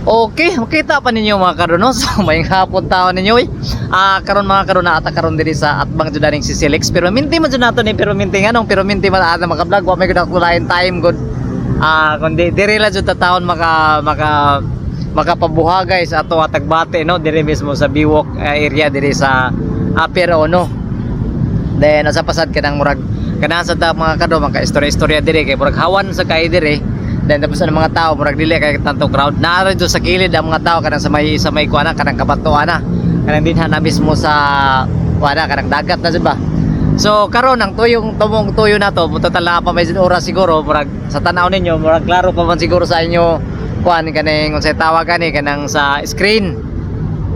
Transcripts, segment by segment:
Okay, makita pa ninyo, mga karon, no? So may hapon taon ninyo eh. Karon, mga karon, naata karon diri sa atbang jud aning si Silex, pero minti man jud nato ni, pero minti nganong pero minti man ata maka vlog, wa may gud ako lain time gud. Kundi diri lang jud ta taon maka maka makapabuhagay sa ato atagbate, no, diri mismo sa Biwok area diri sa Pero no. Then nasa pasad kanang murag kanahan sa ta, mga kado, maka istorya-istorya diri kay murag hawan sa kay diri. Then tapos ang mga tao murag dili kay tanto crowd. Naa ra sa kilid ang mga tao kanang sa may kuana, kanang kabatuan na. Kanang dinha na mismo sa kuana, kanang dagat na jud ba. So karon ang tuyong tumong tuyo na to, total na pa may oras siguro, murag sa tanaw ninyo murag klaro pa man siguro sa inyo kuan kaning unsay tawag kani kanang sa screen.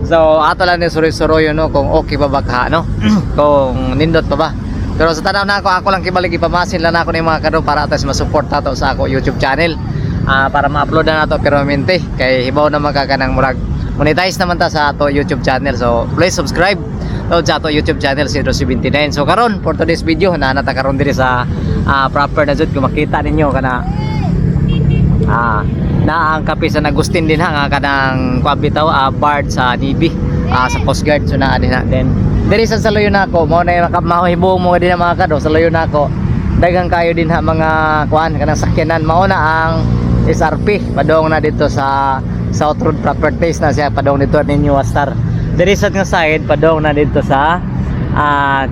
So ato lang ni suroy-suroy no kung okay pa ba ka, no, kung nindot pa ba. Pero sa tanaw na ako, ako lang kibalik ipamasin lang ako ni, mga kado, para atas masupport ato sa ako YouTube channel. Para ma-upload na nato permanente kay hibaw na magkakanang murag monetize naman ta sa ato YouTube channel. So please subscribe to sa ato YouTube channel, Sidro 79. So karon, for today's video, na nata karon diri sa proper na jud kung makita ninyo kana na ang kape San Agustin din ha, nga kanang kuan bitaw, barred sa Navy, sa Coast Guard, so naa din na. Then diri sa saluyo nako, mao na yung mahibo mo din ang mga kado sa luyo nako, daghang kayo din ha mga kuan kanang sakyanan. Mao na ang SRP padong na dito sa South Road Properties na siya, padong dito ninyo Star. Diri sa nga side, padong na dito sa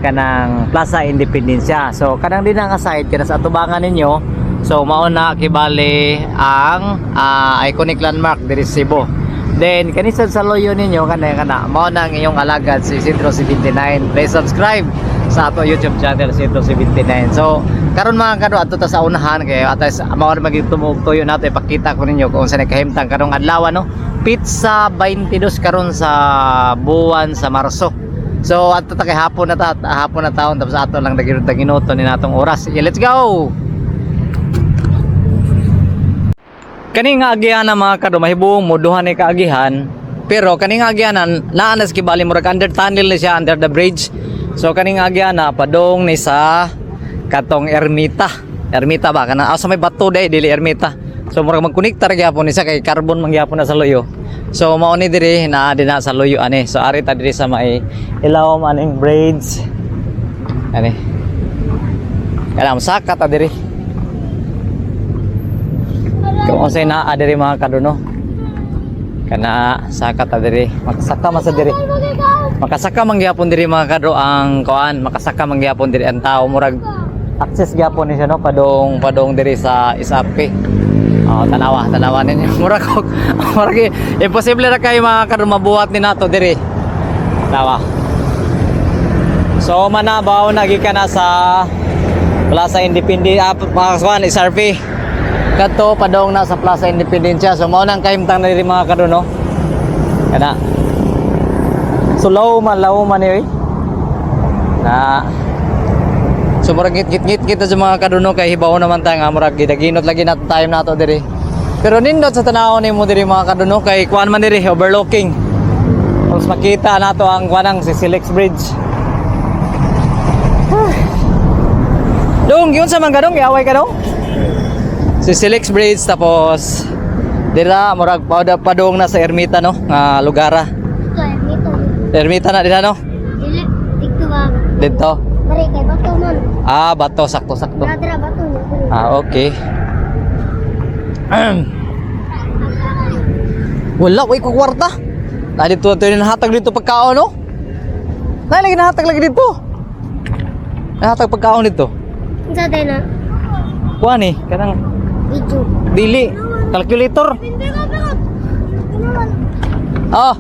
kanang Plaza Independencia. So kanang din nga side kana sa atubangan ninyo, so mao na kibali ang iconic landmark diri sa Cebu. Then kani sa loyo ninyo kana kana mao na ang inyong alagad, si Isidro 79. Please subscribe sa ato YouTube channel, Isidro 79. So karon, mga kado, adto ta sa unahan kay atas mao ra maging tumug tuyo nato, ipakita ko ninyo kung unsa kahimtang karong adlaw, no. Petsa 22 karon sa buwan sa Marso. So adto ta kay hapon na ta, hapon na taon, tapos ato lang daginot daginuto ni natong oras. Yeah, let's go. Kani nga agihan mga kado, mahibong mo duha ni kaagihan, pero kani nga agihanan naa na sa kibali murag under tunnel ni siya, under the bridge. So kani nga agihan padong ni sa katong Ermita, Ermita ba kana, sa may bato day, dili Ermita. So murag magkonektar gyapon ni siya kay carbon man gyapon na sa luyo. So mao ni diri naa din na sa luyo ani. So ari ta diri sa may ilawom aning bridge ani, kaya saka ta diri kung unsay naa diri, mga kaduno. Kana saka ta diri, makasaka man sa diri, makasaka man gyapon diri, mga kado, ang kuan, makasaka man gyapon diri ang tao, murag access gyapon ni siya, no, padong padong diri sa SRP. Oh, tanawa, tanawa ninyo. Murag imposible ra kayo, mga kado, mabuhat ni nato diri. Tanawa. So manabaw na gikan na sa Plaza Independencia, mga kuan, SRP. Kadto padong na sa Plaza Independencia. So mao nang kahimtang na diri, mga kado, no. Kana. So low man eh. Na. So murag ngit ngit ngit kita sa mga kaduno kay hibaw naman tayo nga murag gidaginot lagi nato time nato diri. Pero nindot sa tanaw nimo diri, mga kaduno, kay kuan man diri, overlooking. Tapos makita nato ang kuanang si Silex Bridge. Dong, yun sa man kadong, giaway ka dong? Si Silex Bridge, tapos dira murag padong na sa Ermita, no, nga lugara. Dito, Ermita. Ermita na dira, no? Dili, dito ba? Dito. Mari kay bato man. Ah, bato, sakto sakto. Nadra bato niya. Ah, okay. Wala, way ko kwarta. Na dito ito yung nahatag dito pagkaon, no? Na lagi nahatag lagi dito. Nahatag pagkaon dito. Unsa day na? Kuan eh, kanang Video. dili calculator. Oh.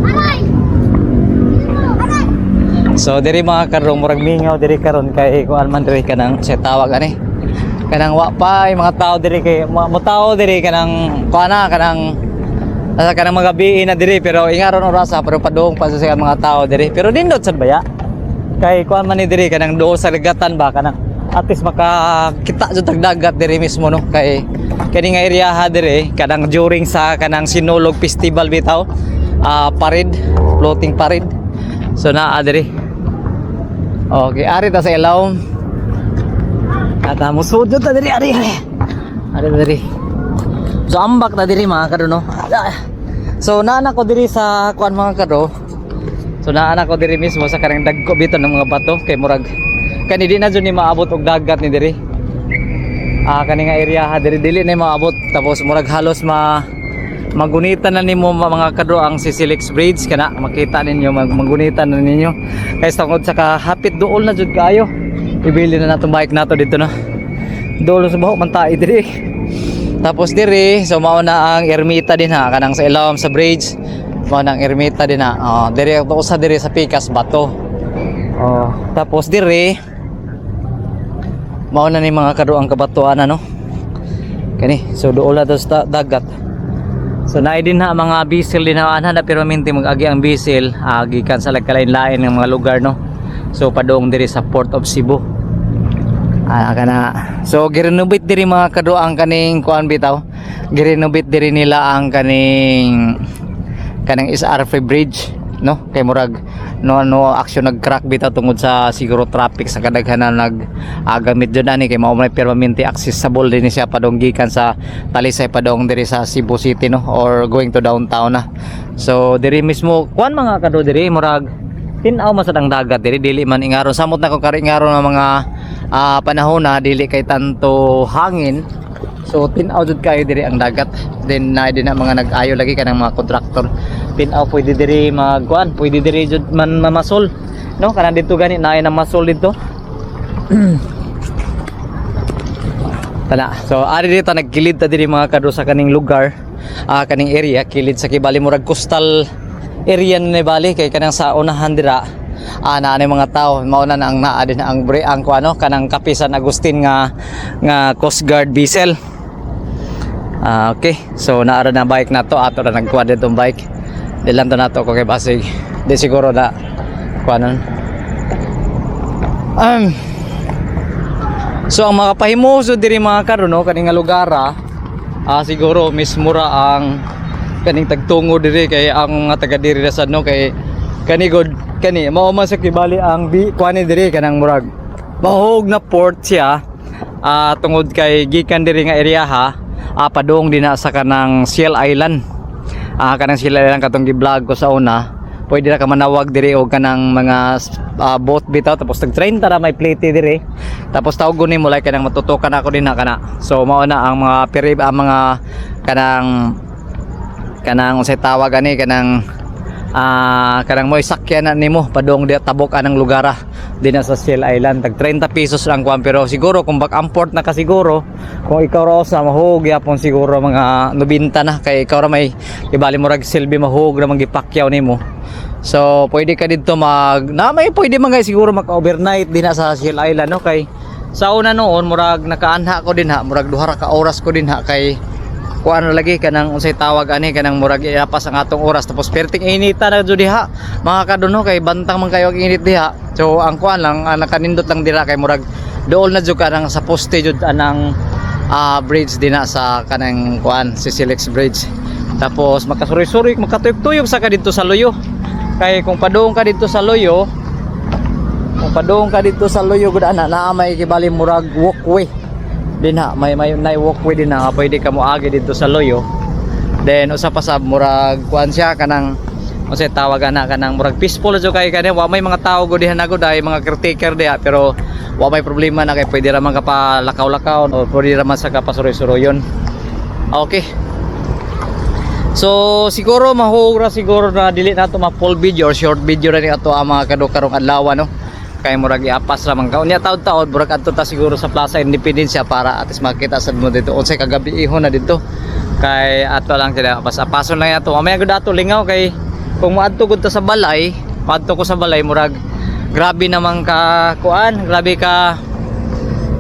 Aray! Aray! So diri, mga karong, murag mingaw diri karon kay kuan man diri kanang sa tawag ani. Kanang wa pa yung mga tao diri kay mo tao diri kanang kuan na kanang asa kanang mga gabi na diri, pero ingaron orasa, pero padung pa sa mga tao diri. Pero nindot sad baya? Kay kuan man ni diri kanang duol sa ligatan ba, kanang at least makakita jud tag dagat diri mismo, no, kay kani nga area ha diri kanang during sa kanang Sinulog Festival bitaw, parade, floating parade. So naa diri. Okay, ari ta sa ilawom. At musud ta diri, ari ari. Ari diri. So ambak ta diri, mga kado, no. Ah. So naana ko diri sa kuan, mga kado. So naana ko diri mismo sa kanang dagko bitaw ng mga bato kay murag kani di na jud ni maabot og dagat ni diri. Ah, kani nga area ha diri, dili na maabot, tapos murag halos magunitan na nimo, mga kadro, ang Sicilix Bridge kana makita ninyo, magunitan na ninyo kay tungod sa kahapit duol na jud kaayo. Ibili na natong bike nato dito, no, duol sa buhok man tayo diri. Tapos diri, so mao na ang ermita din ha, kanang sa ilawom sa bridge, mao na ang ermita din ha. Oh, diri ako sa diri sa pikas bato. Oh, tapos diri mao na ni, mga kadro, ang kabatuan, ano kani. So duol na to sa dagat. So naay din ha mga vessel din ha anha na, pero minti mag-agi ang vessel gikan sa lagkalain-lain ng mga lugar, no. So padung diri sa Port of Cebu. Ah, kana. So girenovate diri, mga kadro, ang kaning kuan bitaw. Girenovate diri nila ang kaning SRF Bridge, no, kay murag no action nag-crack bitaw tungod sa siguro traffic sa kadaghanan nag gamit jud ani, kay mao man permanente accessible din siya padung gikan sa Talisay padung diri sa Cebu City, no, or going to downtown na. So diri mismo kuan, mga kado, diri murag tin-aw man sad ang dagat diri, dili man ingaron samot na kung kari ingaron ng mga panahon na dili kay tanto hangin. So tin-aw jud kayo diri ang dagat. Then na din na mga nag-ayo lagi kanang mga kontraktor. Tin-aw, pwede diri magkuan, pwede diri jud man mamasol. No, kanang dito gani naay na masol dito. Tana. So ari dito nagkilid ta diri, mga kadro, sa kaning lugar, kaning area kilid sa kibali, murag coastal area na ni bali, kay kanang sa unahan dira naa na mga tao. Mao na ang naa din ang bre ang kuano kanang Kape San Agustin nga Coast Guard vessel. Ah, okay. So naara na bike na to, ato ra nagkuha ditong bike. Di lang to nato ko kay basig. Di siguro na kuanon. So ang mga pahimuso diri, mga karon, no, kaning nga lugar siguro mismo ra ang kaning tagtungo diri, kay ang mga taga diri ra sad, no, kay kani god kani mao man sa kibali ang bi kuani diri, kanang murag mahog na port siya tungod kay gikan diri nga area ha padung din na sa kanang Shell Island, kanang Shell Island katong gi-vlog ko sa una. Pwede ra ka manawag diri og kanang mga boat bitaw, tapos tag 30 ra may plate diri, tapos tawgon nimo like kanang matutukan ako din na kana. So mao na ang mga peri ang mga kanang kanang unsay tawag ani, kanang kanang mo'y sakyan na nimo padung di tabok anang lugar din na sa Shell Island. Tag 30 pesos lang kuan, pero siguro kung back and forth na ka, siguro kung ikaw ra sa mahug yapon siguro mga 90 na, kay ikaw ra may ibali mo rag silbi, mahug ra man gipakyaw nimo. So pwede ka didto mag na may pwede man gay siguro maka overnight din na sa Shell Island, no, kay sa una noon murag nakaanha ko din ha, murag 2 ra ka oras ko din ha, kay kuan lagi kanang unsay tawag ani, kanang murag iapas ang atong oras, tapos perting inita na jud diha, mga kaduno, kay bantang man kayo ang init diha. So ang kuan lang, ang nakanindot lang dira kay murag dool na jud kanang sa poste jud anang bridge din na sa kanang kuan Sicilix Bridge. Tapos makasuroy-suroy, makatuyok-tuyok sa ka didto sa Luyo, kay kung padung ka didto sa Luyo, kung padung ka didto sa Luyo gud ana, naa may kibali murag walkway din ha, may nay walkway din na pwede ka moagi didto sa Luyo. Then usa pa sa murag kuan siya, kanang unsay tawag ana, kanang murag peaceful jud kay kani, wa may mga tao gud diha na gud, ay mga caretaker diha, pero wa may problema na kay pwede ra man ka pa lakaw-lakaw o pwede ra man sa ka pasuroy-suroyon. Okay. So siguro mahugra siguro na dili na to ma full video or short video ra ni ato ang mga kado karong adlaw, no, kay murag iapas ra man ka unya. Taud-taud murag adto ta siguro sa Plaza Independencia para at least makita sad mo dito unsay kagabi ihon na dito, kay ato lang sila pas-apason lang ato mamaya gud ato lingaw, kay kung moadto gud ta sa balay, moadto ko sa balay, murag grabe naman ka kuan, grabe ka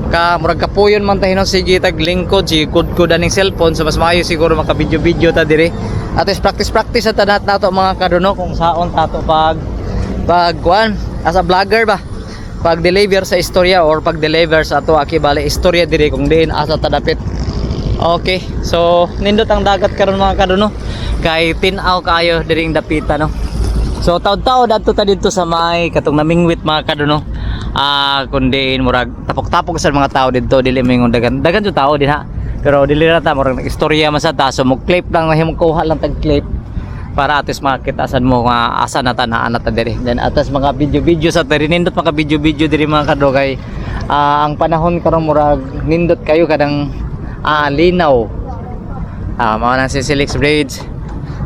ka murag kapuyon man tayo, sige tag lingkod, sige kudkod aning cellphone. So mas maayo siguro maka video video ta diri, at least practice practice sa tanat nato, mga kaduno, kung saon tato pag kuan as a vlogger ba, pag deliver sa istorya or pag deliver sa ato aki bali istorya diri kung diin asa ta dapit. Okay, so nindot ang dagat karon, mga kaduno, kay tin-aw kaayo diring dapita, no. So taud-taud adto ta didto sa may katong namingwit, mga kaduno. Kundi murag tapok-tapok sa mga tao didto, dili mo daghan. Daghan jud tao dinha. Pero dili ra ta murag istorya man sa ta, so mo clip lang himong kuha lang tag clip para atis makita sad mo nga asa na ta naa na ta diri. Then atas mga video-video sa diri, nindot mga video-video diri mga kadro kay ang panahon karon murag nindot kayo kadang linaw. Mao na si Silix Bridge.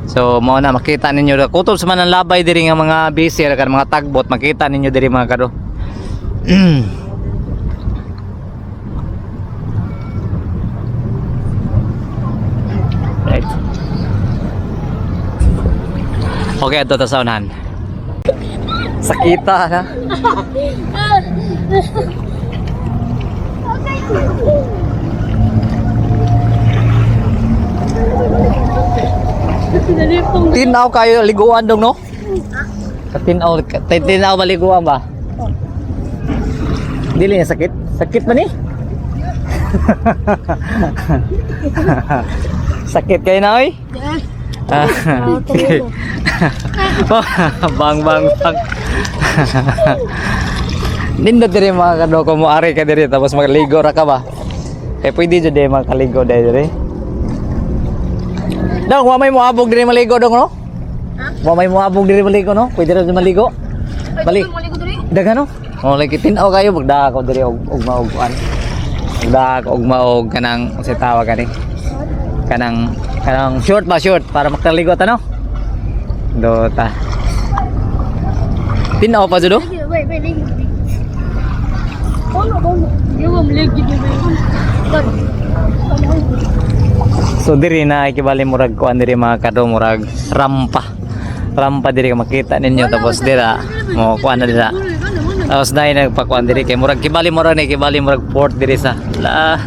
So mao na makita ninyo kutob sa man ang labay diri nga mga busy kan mga tagbot, makita ninyo diri mga kado. Right. Okay, ato ta sa unahan. Sakita na. Tinaw kayo liguan dong, no? Tinaw, tinaw maliguan ba? Dili niya sakit? Sakit ba ni? Sakit kayo na oy? Ah, sige. Bang bang bang. Nindot diri mga kadoko mo ari ka diri tapos magligo ra ka ba? Eh pwede jud eh makaligo diri. Dong, wa may moabog diri maligo dong, no? Wa may moabog diri maligo, no? Pwede ra jud maligo. Bali. Daghan, no? Oh, lagi tin-aw kayo magda ako diri og maog kuan. Magda ako og maog kanang unsay tawag kani? Kanang short ba, short para makaligo ta, no? Dota. Tin-aw pa jud, oh. Wait, wait, wait. So diri na ikibali murag kuan diri mga kado, murag rampa. Rampa diri ka makita ninyo tapos dira mo kuan na dira. Tapos dai nagpakuan diri kay murag kibali murag ni kibali murag port diri sa la.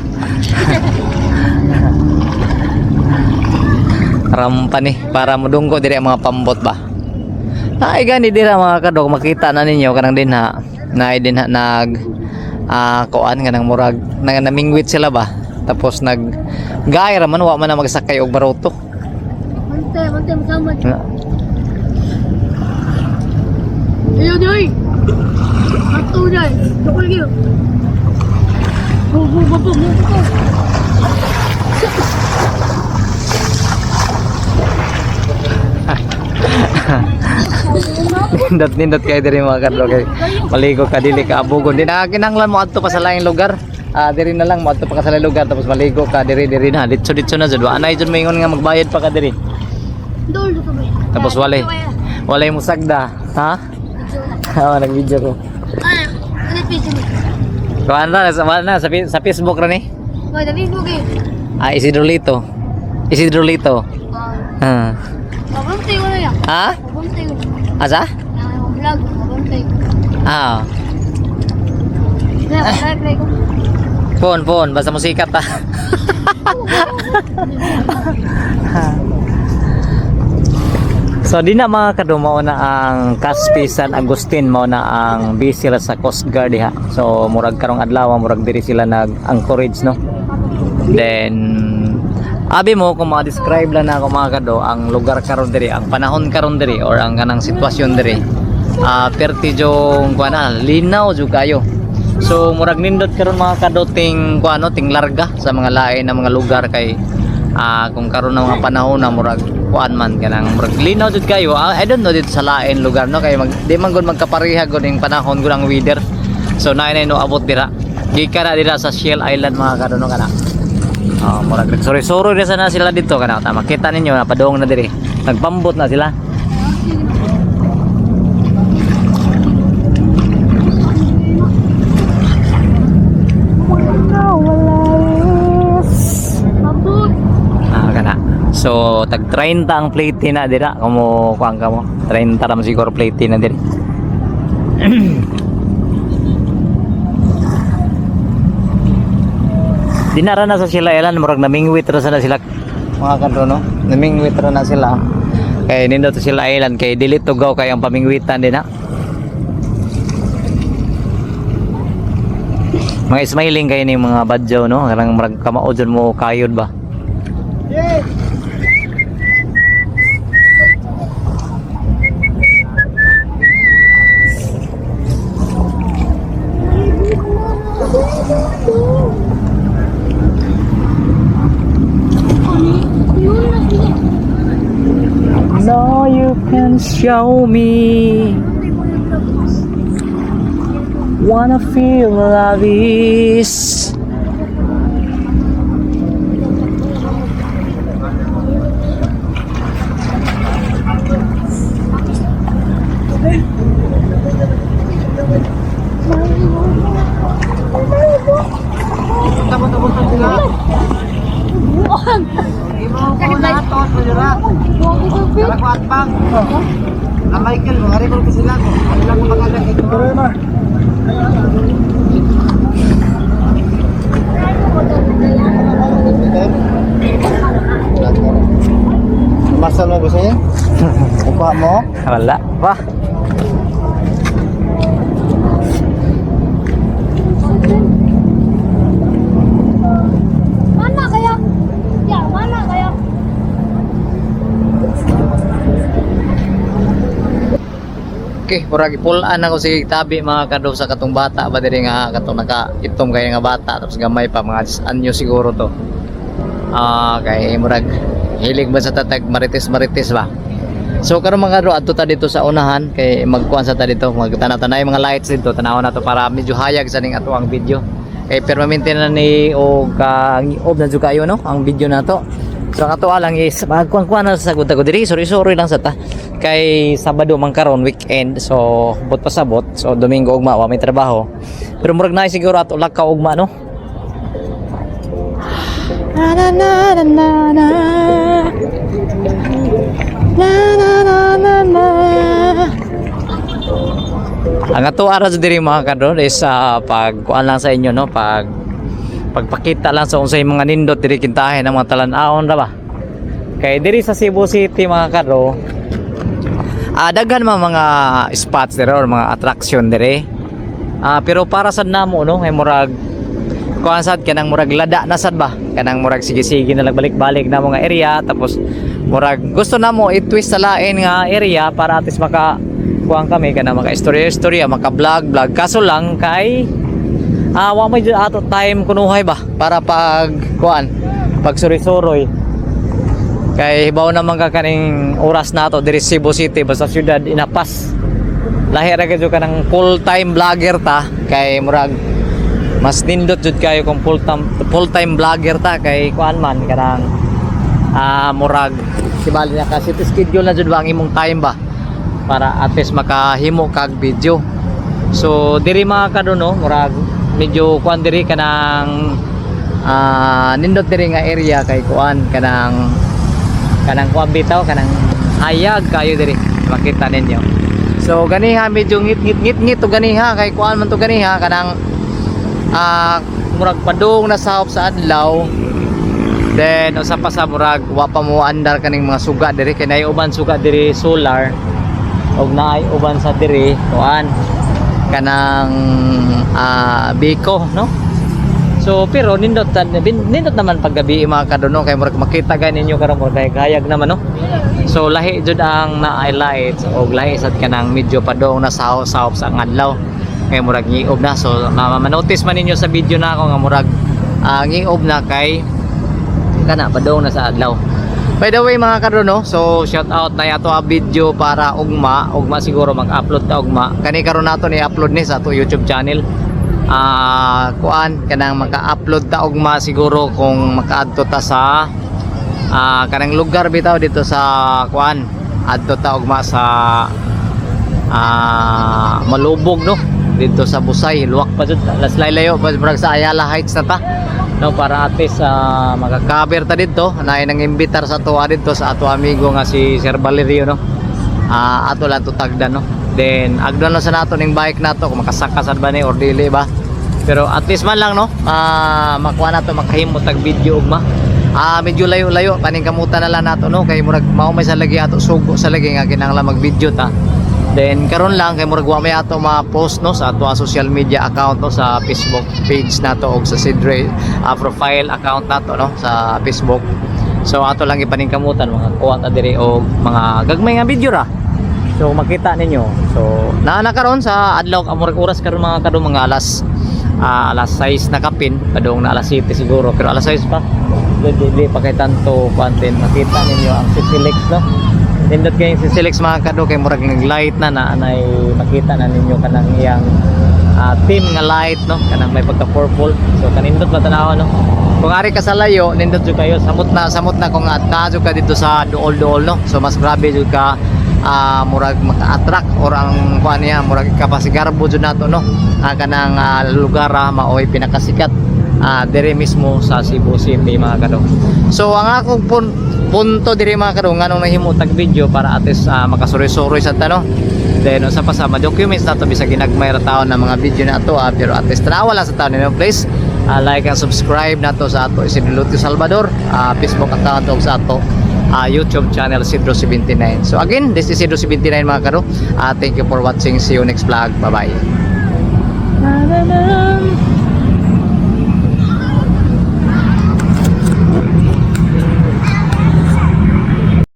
Rampa ni para modunggo diri ang mga pambot ba. Ay gani dira mga kadog, makita na ninyo kanang dinha na dinha nag kuan kanang murag na, namingwit sila ba. Tapos nag gay ra man, wa man na magsakay og baroto. Bantay, bantay, masama. Na- Ayaw, day! Ato, day! Tukol kayo. Go, go, go, go, go, go. Nindot nindot kay diri mga kadlo kay maligo ka dili ka abugon. Di na kinahanglan mo adto pa sa laing lugar. Diri na lang mo adto pa ka sa laing lugar tapos maligo ka diri diri na. Ditso ditso na jud. Wa anay jud moingon nga magbayad pa ka diri. Dol, dito ba? Tapos walay mo sagda, ha? Oo, nag-video ko. Ay, ano yung Facebook? Kuan ra sa wala na sa Facebook ra ni. Wait, the Facebook eh. Isidro Lito. Isidro Lito. Ah, Ah. mabantay ko na yan. Ha? Mabantay ko. Asa? Ang vlog, mabantay ko. Ah. Kaya, play, play ko. Phone, phone, basta musikat ta. So di na mga kado, mao na ang Caspi San Agustin, mao na ang busy sila sa Coast Guard diha. So murag karong adlaw murag diri sila nag anchorage, no. Then abi mo kung ma-describe lang na ako mga kado ang lugar karon diri, ang panahon karon diri or ang kanang sitwasyon diri. Perti jong kuan na linaw jud kayo. So murag nindot karon mga kado ting kuano ting larga sa mga lain na mga lugar kay kung karon ng mga panahon na murag kuan man kanang murag linaw jud kayo. I don't know dito sa lain lugar, no, kay di man gud magkapareha gud ning panahon gud ang weather. So naay na no abot dira. Gikan na dira sa Shell Island mga kado, no, kana. Murag nagsuri-suri na sana sila dito kana. Tama kita ninyo napadong na diri. Nagpambot na sila. Mabut! Kana. So tag 30 ang plate na dira kamo kuan ka mo. 30 ra man siguro plate na diri. Dinara na sa sila ilan murag namingwit ra sana sila mga kadro, no. Namingwit ra na sila. Kay nindot sa sila ilan kay dili tugaw kay ang pamingwitan din na. Mga smiling kayo ni mga badyaw, no. Kanang murag kamao jud mo kayod ba. Yun na sila. No, you can show me. Wanna feel love is. Buang! Michael, mga rin ko sila ko. Ilang mga Masal mo gusto niya? Kukuha mo? Wala. Wah. Mana kaya? Ya, mana kaya? Okay, murag ipulaan ako sige tabi, mga kado, sa katong bata ba diri nga katong naka itom kay nga bata, tapos gamay pa, mga anyo siguro to. Ah, kay murag hilig ba sa tatag marites marites ba. So karon, mga kado, adto ta dito sa unahan kay magkuan sa ta dito, magtanaw-tanay mga lights dito, tanawon na to para medyo hayag sa ning ato ang video. Kay permanente na ni og kaang-iob na jud kayo, no, ang video na to. So ang ato lang is magkuan-kuan na sa gud ko diri, sorry sorry lang sa ta. Kay Sabado man karon, weekend, so bot pasabot. So Domingo ugma wa may trabaho. Pero murag na siguro ato lakaw ugma, no. Na na na na na na. Na na na na na. Ang ato ara sa diri, mga kadron, is pag kuan lang sa inyo, no, pag pagpakita lang sa unsay mga nindot diri kintahe ng mga talan-awon ra ba. Kay diri sa Cebu City, mga kadro, daghan man mga spots diri or mga attraction diri. Pero para sad namo, no, kay murag kuan sad, kanang murag lada na sad ba, kanang murag sige-sige na lang balik-balik na mga area, tapos murag gusto namo i-twist sa lain nga area para at least maka kuan kami, kanang maka istorya-istorya, maka vlog vlog. Kaso lang kay wa may jud ato time kunuhay ba para pag kuan, pag suri-suroy, kay hibaw naman ka kaning oras nato diri sa Cebu City, basta syudad inapas, lahi ra gyud ka ng full time vlogger ta, kay murag mas nindot jud kayo kung full time vlogger ta, kay kuan man kanang murag sibali na ka city schedule na jud ba ang imong time ba para at least makahimo kag video. So diri, mga kaduno, murag medyo kuan diri, kanang nindot diri nga area, kay kuan kanang kanang kuan bitaw, kanang hayag kayo diri, makita ninyo. So ganiha medyo ngit ngit ngit ngit to ganiha, kay kuan man to ganiha, kanang murag padung na sahop sa adlaw. Then usa pa sa murag wa pa mo andar kaning mga suga diri, kay naay uban suga diri solar og naay uban sa diri kuan kanang biko, no. So pero nindot nindot naman paggabi, mga kaduno, kay murag makita gani ninyo karon, murag hayag naman, no. So lahi jud ang naay lights og lahi sad kanang medyo padong na sahop sa adlaw kay murag ngiob na. So ma-notice man ninyo sa video na ako nga murag ngiob na kay kana padong na sa adlaw. By the way, mga kaduno, so shout out na ato a video para ugma, ugma siguro mag-upload ta ugma. Kani karon nato ni upload ni sa ato YouTube channel. Kuan kanang maka-upload ta ugma siguro kung makaadto ta sa kanang lugar bitaw dito sa kuan, adto ta ugma sa Malubog, no, dito sa Busay, luwak pa jud, las laylayo pa murag sa Ayala Heights na ta, no, para at least makakaber ta dito naay nang imbitar sa tuwa dito sa ato amigo nga si Sir Valerio, no. Ato lang tutagdan, no, then agdan lang sa nato ning bike nato kung makasaka sad ba ni or dili ba, pero at least man lang, no, makuha nato, makahimo tag video ugma. Medyo layo-layo kaning kamutan na lang nato, no, kay murag mao may sa lagi ato sugo sa lagi nga kinahanglan mag video ta. Then karon lang kay murag wa may ato ma-post, no, sa ato ang social media account, no, sa Facebook page nato og sa Sidre profile account nato, no, sa Facebook. So ato lang ipaningkamutan mga kuha ta diri og mga gagmay nga video ra. So makita ninyo. So naa na karon sa adlaw, murag oras karon, mga kadong, mga alas Alas 6 na kapin, padung na alas 7 siguro, pero alas 6 pa. Di pa kay tanto kuantin makita ninyo ang Sisilex, no? Nindot kay Sisilex, mga kado, kay murag nag light na na anay makita na ninyo kanang iyang team nga light, no, kanang may pagka purple. So kanindot ba tanaw, no? Kung ari ka sa layo, nindot jud kayo. Samot na kung at naa jud ka dito sa duol-duol, no? So mas grabe jud ka, murag maka-attract or ang kuan niya murag kapasigarbo jud nato, no? Kanang lugar maoy pinakasikat dire mismo sa Cebu City, mga kado. So ang akong punto dire, mga kado, nganong nahimo tag video para at least makasuroy-suroy sa ta, no? Then usa pa sa ma-documents nato bisag ginagmay ra taon ng mga video na ato, pero at least tanawa lang sa taon ninyo. Please like and subscribe nato sa ato Isidro Lutio Salvador Facebook account ug sa ato YouTube channel Isidro 79. So again, this is Isidro 79, mga kado. Thank you for watching. See you next vlog. Bye bye.